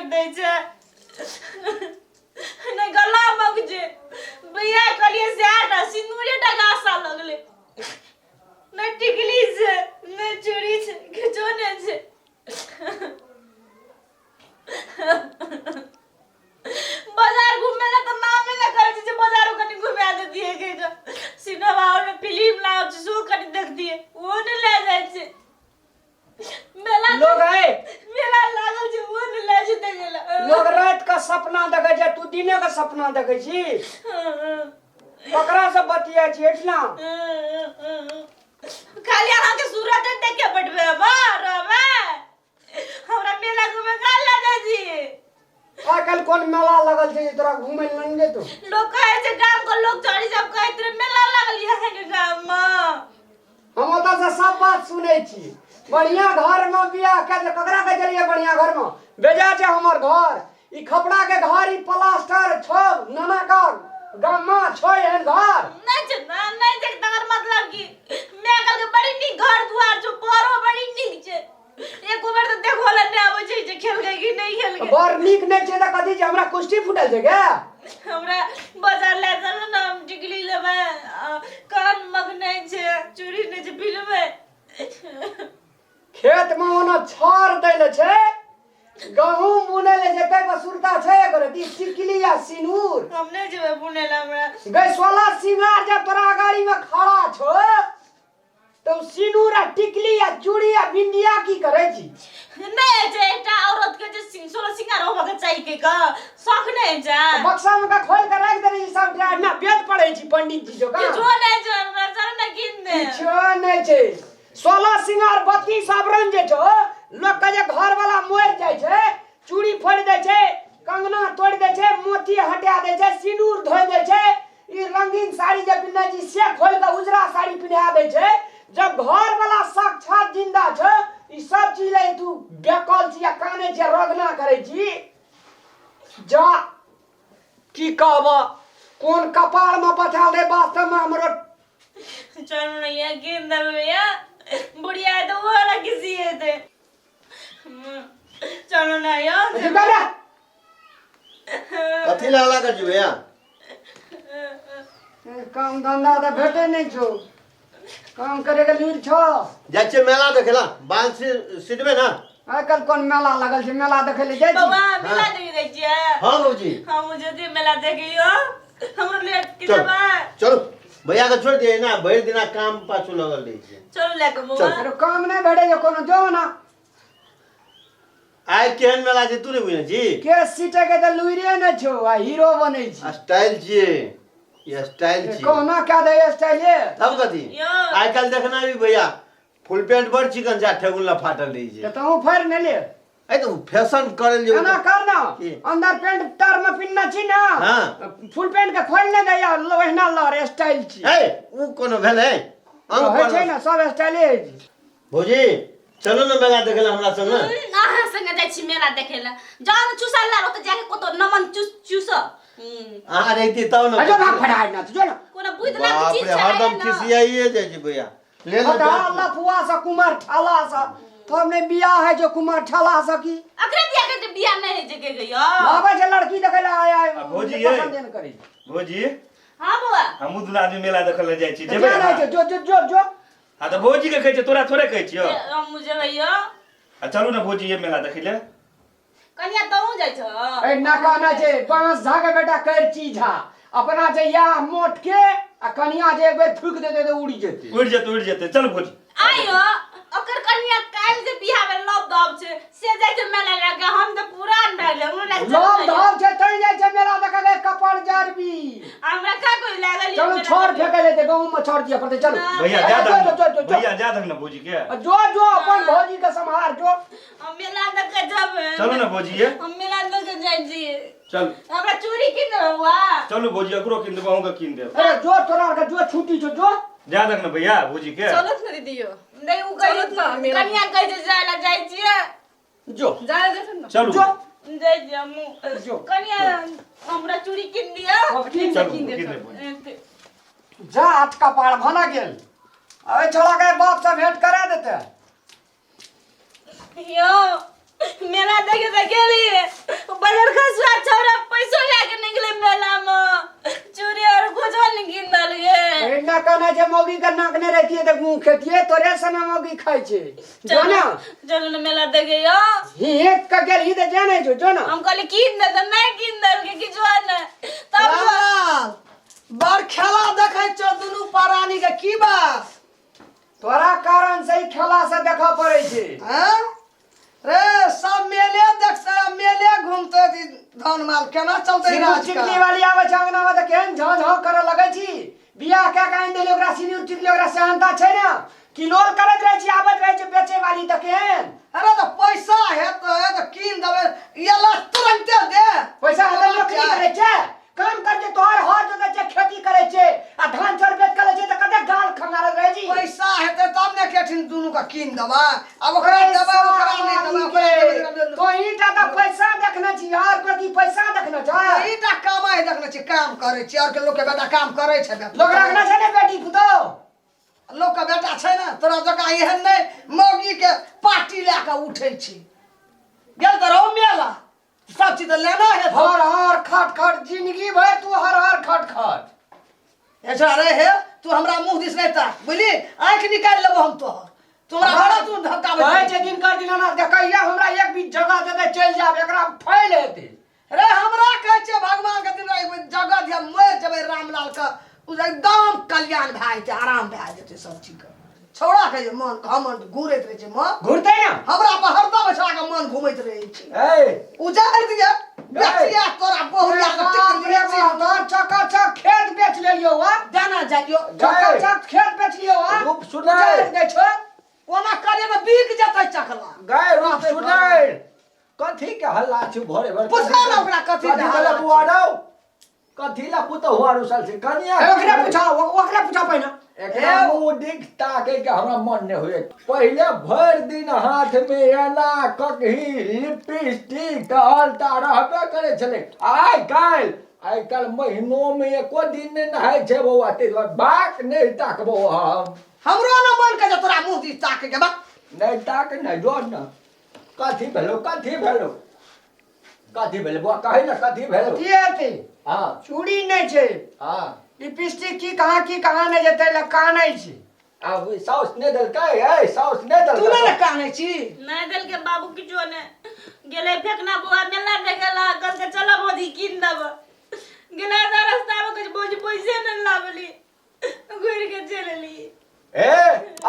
के दै छै, नहि गला मग छै। बियाह करिए सएह टा सिन्दूरे टा के आशा लगलै। नहि टिकली छै, नहि चूड़ी छै, किछो नहि छै। बाजार घूमे ला तऽ नामे नहि करै छै जे बाजारो कनि घुमा देतियै के सिनेमा हॉल में फिल्म लागल छै, सेहो कनि देखतियै, ओहो नहि लए जाइ छै। मेला लोग है मेला लागल छै, ओहो नहि लए छै देखै ला। लोग रात के सपना देखै छै, तू दिने के सपना देखै छी। ककरा से बतिया छी एठना? खाली अहाँके सूरत देख के बैठबै रहबै। हमरा मेला घूमे का लए जाइ छी? आइ काल्हि कोन मेला लगल छै जे तोरा घूमै लए नहि जेतौ? लोग कहै छै, गाम के लोग चढ़ी सब कहैत रहे मेला लागल यऽ अहाँके गाम मे। हम ओतऽ से सब बात सुनै छी। बढ़िया घर मे बियाह कए देलक। ककरा कहै छलियै बढ़िया घर मे? बेजा छै हमर घर, ई खपड़ा के घर, ई प्लास्टर छौ। नाना का गाम मे छौ एहन घर? नहि छै ना, नहि छै। तकर मतलब की मैं कहलकै बड़ी नीक घर दुआर छौ, बड़ो बड़ी नीक छै। एको बेर तऽ देखो लए नहि आबै छै जे खेलकै कि नहि खेलकै। बड़ नीक नहि छै तऽ कथी छै? हमरा कुश्ती फूटल छै गे? हमरा बाजार लए चलू ने, हम टिकली लेबै आ कान मग नहि छै, चूड़ी नहि छै, पिलबै। खेत मे ओना छाड़ दै ले छै, गहूम बुनै ले छै, ताहि पर सुरता छै एकर दी टिकली आ सिनूर? हम नहि जेबै बुनै लए हमरा। गै सोला सिंगार जब तोरा गाड़ी में खड़ा छौ तऽ ओ सिनूर आ टिकली आ चूड़ी आ बिंदिया की करै छी? नहि छै एकटा औरत के जे सोलह सिंगार होबऽ के चाही के का शौक नहि छै? बक्सा में का खोल के राख देने छी सब ना वेद पढ़ै छी पंडित जी जो का। किछो नहि छै हमरा, चल ने कीन दे। किछो नहि छै। 16 सिंगार 32 आभरण जे छौ, लोक के जे घर वाला मरि जाइ छै, चूड़ी फोड़ि दै छै, कंगना तोड़ि दै छै, मोती हटा दै छै, सिनूर धोइ दै छै, ई रंगीन साड़ी जे पिन्हने छी से खोलि कऽ उजरा साड़ी पिन्हा दै छै। जब घर वाला साक्षात जिंदा छै, ई सब चीज लए तू बेकल छी आ कानै छी आ रगना करै छी। जा, की कहब, कोन कपार में पठाल रे वास्तव में हमरो। चलू ना ये कीन देबै भैया, बुढ़िया है तो वो वाला किसी है थे। चलो ना यार। निकाल। कथी ला हल्ला कर छी भैया? काम धंधा तऽ भेटे नहि छौ, काम करे के लूरि छौ? जाइ छियै मेला देखे ला, बाल सीटबै ना। आइ काल्हि कोन मेला लगल छै? मेला देखै लए जाइ छी? बौआ, मेला देखे जाइ छियै? हाँ भौजी। हम जल्दी मेला देखियो, हमरो लेट के चल। जेबै। चलू, भैया के छोड़ि दियै ना, भरि दिना काम पाछू लगल रहै छै। चलू ले के बौआ। चल। अरे काम नहि भेटै छै कोनो, जो ना। आइ केहन मेला छै तू नहि बुझै छी? केस सीटे के तऽ लुइरे नहि छौ आ हीरो बनै छी। स्टाइल छियै ई, स्टाइल छियै। कहुना कए दे स्टाइले। तब कथी? यौ। आइ काल्हि देखना भी भैया, फुल पैंट बड़ चिकन छै आ ठेहुन ला फाटल रहै छै। तऽ तहूँ फाड़ि ने ले। ए तऽ फैशन करल जे एना कर ना। की? अंदर पैंट तर में पिन्ना छी ना? हाँ। फुल पैंट के खोल ने दे या ओहिना लर, स्टाइल छी। ए उ कोनो भेलै अंग होइ पर छै ने, सब स्टाइले होइ छै। भौजी, चलू ने मेला देखे ला हमरा संग। अहाँ संगे जाइ छी मेला देखे ला? जान चूसल ला ओतऽ जाके कतौ नमन चूस चूस। अहाँ रहिती तब ने। जो भाग फटाइ ना, जो ना। कोनो बुझ ना बाप चीज रे, छै हरदम ने। खिसियाइए जाइ छै भैया ले ने। हटा लफुआ से, कुमार ठाला से तो हमने बियाह है जो कुमार ठाला से की। अकरे बियाह के तऽ बियाह नहि होइ छै के गइयो। आबै छै लड़की देखै ला आय आय। आ भौजी ये। पसंद नहि करै। भौजी। हाँ बौआ। हमहूँ दुनू आदमी मेला देखऽ लए जाइ छी, जेबै? जा रहै छै, जो जो जो जो। हाँ तऽ भौजी के कहै छै, तोरा थोड़े कहै छियौ। हम जेबै यौ। आ चलू ने भौजी, ये मेला देखै लए। कनिया तहूँ जाइ छौ? ए नका ना छै बांस झा के बेटा करची झा, अपना छै या मोट के आ कनिया जे एक बेर थूक देते तऽ उड़ि जेतै। उड़ि जेतै, उड़ि जेतै। चल भौजी। आइयो ओकर कनिया काल्हि जे बियाह भेल, लव दब छै से जाइ छै मेला लगे, हम तऽ पुरान भए गेलै, हमरा लागि लव धव छै तैं जाइ छै मेला देखै के, कपड़ जरबी। हमरा का कोई लागल? चलू, छड़ फेंके ले छै, गहूम में छड़ दिया पड़तै, चलू। भैया जा जो, दहक जो, जो, जो। भैया जा दहक ने भौजी के। जो जो, अपन भौजी के सम्हार जो। हम मेला देखे जेबै। चलू ने भौजी ये। हम मेला देखे जाइ छी। चल। हमरा चूड़ी कीन देबै बौआ। चलू भौजी, एकरो कीन देबो, अहूँके कीन देब। अरे जो, तोरा आर के जो छुट्टी छौ, जो। जा दहक ने भैया भौजी के। चलत ने दीदी यौ? नहीं, उ कहियो चलत ना मेला। कनिया कहै छै जाय ला, जाइ छियै। जो। जाय देख ने। चलू। जो। जाइ छियै हमहूँ। जो। कनिया, हमरा चूड़ी कीन दिअ। अब कीन चलू। कीन देब। कीन देब भौजी। जा, हाथ कपाड़ भना गेल, अरे छोड़ा के बाप से भेंट करा देते। यौ। मेला देखे तऽ गेलियै, बजर खसुआ छौड़ा पैसो लए के नहि गेलै मेला मे, चूड़ी और कुछो नहि कीन देलकै। एना कहना छै मौगी के नाक नहि रहतियै तऽ मुँह खेतियै, तोरे सना मौगी खाइ छै। जो ना। चलू ने मेला देखे यौ। ही एक के गेल ही तऽ जानै छौ, जो ना। हम कहली कीन दे तऽ नहि कीन देलकै किछो नहि तब। रामलाल, बड़ खेला देखै छौ दुनू प्राणी के, की बात? तोरा कारण से ही खेला से देखऽ पड़ै छै। हैं रे, सब मेले देखते आ मेले घूमते ती धन माल केना चलते सिन्दूर राज टिकली का? वाली आबै छै अंगना मे तऽ केहन झाँ झाँ करऽ लगै छी। बियाह कए कऽ आनि देली ओकरा सिन्दूर टिकली, ओकरा सेहनता छै ने, किलोल करैत रहै छी। आबैत रहै छै बेचै वाली तऽ केहन। अरे तऽ पैसा हेतै तऽ कीन देबै, ये ला तुरन्ते दे। पैसा हेतै नौकरी करै छै, काम करै छै, तोहर हर जोतै छै, खेती करै छै आ धान चाउर बेच कऽ लै छै तऽ कते गाल खंगारत रहै छी। पैसा हेतै तब ने केठिन दुनू के कीन देबै। आब ओकरा देबै, ओकरा नहि देबै, ओकरा देबै, ओकरा देबै। तो ईटा तऽ पैसा देखने छी और कोई की पैसा देखने छै? ईटा कमाइ देखने छी, काम करै छी, और के लोक के बेटा काम करै छै बेटा? लोक रखने छै ने बेटी पुतोह। लोक के बेटा छै ने तोरा जकाँ एहन नहि मौगी के पार्टी लए कऽ उठै छी। गेल तऽ रहू मेला, सब चीज तऽ लेना है। हर हर खट खट जिंदगी भर तू हर हर खट खट। अच्छा अरे हे, तू हमरा मुंह दिस नहीं ताक, बुझली? आंखि निकालि लेबो हम तोहर। तू हमरा बड़ा तू धमकाबै कहै छी। छै दिनकर दिनाना देखैया हमरा एक बीच जगह देतै चलि जायब, एकरा फैल हेतै। रे हमरा कहै छै भगवान के दिन एक जगह दिया मरि जेबै रामलाल के, ओ एकदम कल्याण भए जेतै, आराम भए जेतै सब चीज के। छौड़ा के जे मन घमंड घूरैत रहै छै मन। घुरतै ने। हमरा पर हरदम छौड़ा के मन घूमैत रहै छै। ए उजाड़ि दिया बेचिया तोरा बहुरिया के बाप रे बाप, तोहर चकाचक खेत बेच लेलियौ आ। जाना जाइयो। चकाचक खेत बेच लियौ आ। रूप सुनै। उजाड़ि दै छौ। ओना करिए तऽ बिक जेतै चकला। गाय रूप सुनै, कथी के हल्ला छै भोरे भोरे? पुछा ने ओकरा कथी के कथी हल्ला भेलै बुआ रौ? कथी ला पुतहु रुसल छै कनिया? ओकरे पूछा, ओकरे पूछा पहिने। एकरा मुँह दिख ताकै के हमरा मन नहि होइए। पहिले भरि दिन हाथ मे एना ककही लिपस्टिक अलता रहबे करै छलै। आइ काल्हि महीनो मे एको दिन नहि नहाय छै बौआ, ताहि दुआरे बाक नहि ताकबो हम। हमरो ने मन के तोरा मुँह दिस ताकै के बा। नहि ताक नहि जो ने। कथी भेलो, कथी भेलो, कथी भेलै बौआ? कहै ने कथी भेलो? की हेतै? हँ। चूड़ी नहि छै। हँ। लिपस्टिक की कहाँ की कहाँ नहि जेतै लए कानै छै। आब ई साउस नहि देलकै? ए साउस नहि तू देलकै? नहि ने कानै छी। नहि देलकै बाबू किछो नहि। गेलै फेकना बौआ मेला देखे ला, कहलकै चल भौजी कीन देब। गेलै तऽ रास्ता मे कहै छै भौजी पैसे नहि लाबली, घुरि के चलि एलियै। ए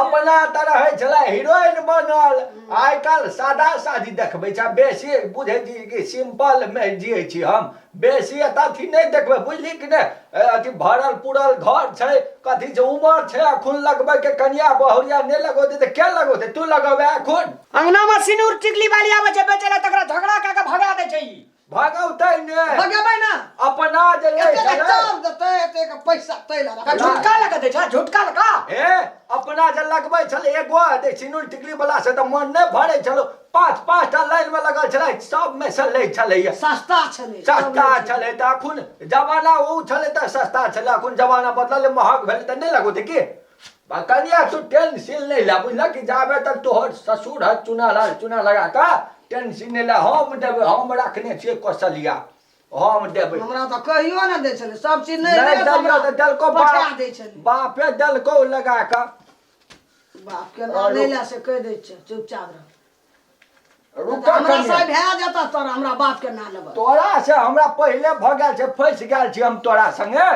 अपना तऽ रहै छलै हीरोइन बनल, आइ काल्हि सादा सादी देखबै छै। बेसी बुझै छी कि सिम्पल मे जियै छी हम, बेसी एतऽ अथी नहि देखबै, बुझली कि नहि? अथी भरल पुरल घर छै, कथी छै, उमर छै अखुन लगबै के, कनिया बहुरिया नहि लगौतै तऽ के लगौतै? तू लगेबै अखुन? अंगना मे सिनूर टिकली वाली आबै छै बेचै लए, तकरा झगड़ा कए के भगा दै छै ई। भगौतै ने। भगेबै ना। अपना जे लै एते छलै। चाल देतै, एते के पैसा तै लगा। का झुटका लगा दै छै, झुटका लगा। ए अपना जे लगबै छलै एगो दे सिनुर टिकली वाला से तऽ मन नहि भरै छलो, पाँच पाँच टा लाइन मे लगल छलै, सब मे से लै छलैया। सस्ता छलै। सस्ता छलै तऽ अखुन जमाना ओ छलै तऽ सस्ता छलै, अखुन जमाना बदललै, महग भेलै तऽ नहि लगौतै की? कनिया तू टेंशन नहि ले, बुझलक कि? जाबे तक तोहर ससुर है चूना लाल चूना लगा कऽ टेंशन नहि ले, हम देबै, हम रखने छियै कौशलिया, हम देबै। हमरा तऽ कहियो ने दै छलै सब चीज। नहि नहि देलियौ तऽ देलकौ पठा बाप दै छलै। बापे देलकौ लगा कऽ। बाप के नाम नहि ले से कहि दै छै, चुपचाप रह। रुक हमरा कनिया। से भए जेतऽ तोरा, हमरा बाप के नाम लेबऽ। तोरा से हमरा पहिले भऽ गेल छै, फँसि गेल छी हम तोरा संगे।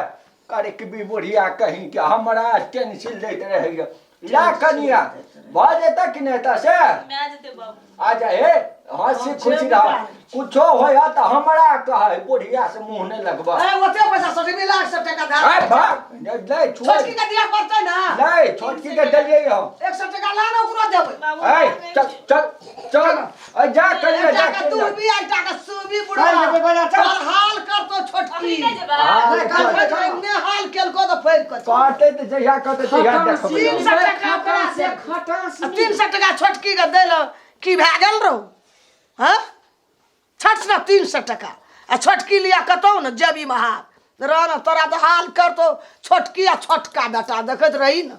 करे कि भी बुढ़िया कहीं के हमरा टेंशन दैत रहैया। ला कनिया, भऽ जेतै कि नहि तऽ से? भए जेतै बाबू। आ जा हे, हंसी खुशी रह, कुछो होय तऽ हमरा कहै, बुढ़िया से मुँह नहि लगबऽ। अरे ओते पैसा 60 लाख से टका धर। ए भाग नहि छुए। छोटकी के दिया पड़तै ना। नहि, छोटकी के देलियै हम। 100 टका ला ने, ओकरो देबै। बाबू ए चल चल चल, ए जा कनिया जा। एकटा के दूबी, एकटा के सूबी बुढ़वा। चल जेबै बाजार, चल। तोहर हाल करतो छोटकी। अभी नहि जेबै? हाँ, नहि, काल्हि चल। चल। ने हाल केलको तऽ फैल कऽ कहतै तऽ जहिया कहतै तहिया देखबै। 300 टका ओकरा से खटास। 300 टका छोटकी के दै लए की भए गेल रहौ? हँ, छठ ने 300 टका आ छोटकी लिया कतौ ने जेबी में हाथ रह ने, तोरा तऽ हाल करतो छोटकी आ छोटका बेटा, देखैत रही ने।